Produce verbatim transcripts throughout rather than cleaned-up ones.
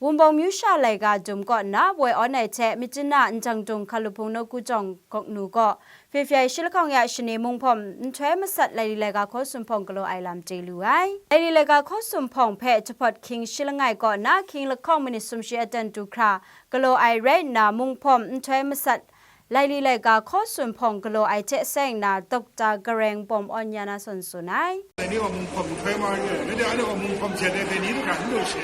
Wunpawng amyu sha laika dum kaw nna woi awn ai hte Myitkyina Ndangdung Hkaluhpung Nawku Jawng Gawknu gaw February shi lahkawng ya shani Munghpawm nhtoi masat Laili Laika Hkaw Sumhpawng galaw ai lam chye lu ai. Laili Laika Hkaw Sumhpawng hpe jahpawt hkying shi langai kaw nna hkying lahkawng minit sumshi aten du hkra galaw ai rai nna, Munghpawm nhtoi masat Laili Laika Hkaw Sumhpawng galaw ai hte seng na, Doctor Gareng Bawm Awn ya na zawn tsun ai. 那你往门框推嘛，那你按照门框现在给你都看不到些。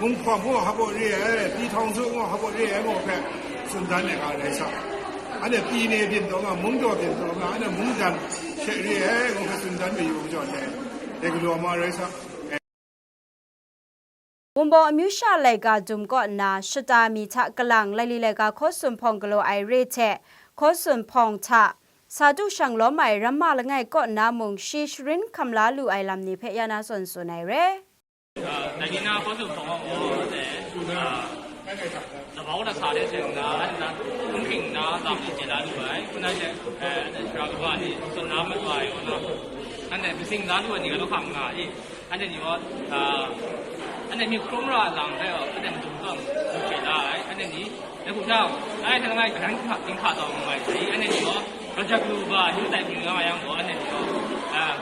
门框我还不热，地堂子我还不热，我看顺单那个来上。俺那地内变动啊，蒙着变动啊，俺那蒙单切热，我看顺单没有着呢，那个罗马来上。 Wunpawng amyu sha laika dum kaw nna shata mi hta kalang Laili Laika Hkaw Sumhpawng galaw ai re hte, Hkaw Sumhpawng hta sa du shang lawm ai ramma langai kaw nna mung shi sharin hkam la lu ai lam ni hpe ya na zawn tsun ai re. Dai ni na Hkaw Sumhpawng a gaw, eh, ah, labau na sa de hte nna, anhte na hkunghking na lam ni chye la lu ai, ngu na she, eh, anhte shara kaba ni tsun na mat wa ai gaw na, anhte myit sing la lu ai ni ga lawhkam nga i. Anhte ni gaw, ah, anhte myit hkrum ra ai lam hpe gaw, anhte madung kawng mu chye la ai. Anhte ni, dai hku sha, ai hte langai gadan hkra, dinghka taw mu ai hte, anhte ni gaw, raw jak lu ga, yu tai bring nga yang gaw, anhte ni gaw, ah,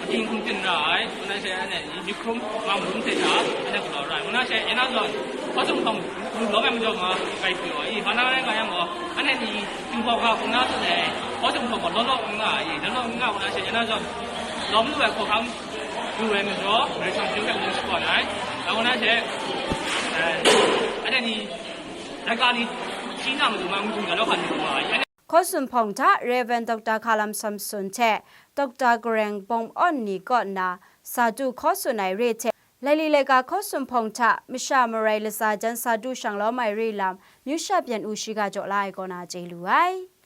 ating hkum tsin ra ai, ngu na she, anhte ni myit hkrum, nga madung hte sha, anhte galaw ra ai. Ngu na she, ya na zawn, Hkaw Sumhpawng lu lawm ai majaw nga, grai hpyi ai. I, hpa na rai nga yang gaw, anhte ni, Jinghpaw ga hpung na tsun ai, Hkaw Sumhpawng gaw law law n nga ai, law law n nga, ngu na she, ya na zawn, lawm lu ai hkawhkam, lu ai majaw, Karai Kasang chyu hpe ngu shaprawn ai. Ngu na she, eh, anhte ni, laika ni, shi na matu ma, ngu hkrum ga lawhkam lu nga ai. Hkaw Sumhpawng hta Rev. Doctor Hkalam Samson hte Doctor Gareng Bawm Awn ni kaw nna sa du hkaw tsun ai re hte, Laili Laika Hkaw Sumhpawng hta masha marai latsa jan sa du shang lawm ai re lam, amyu sha byen u shiga jaw la ai kaw na chye lu ai.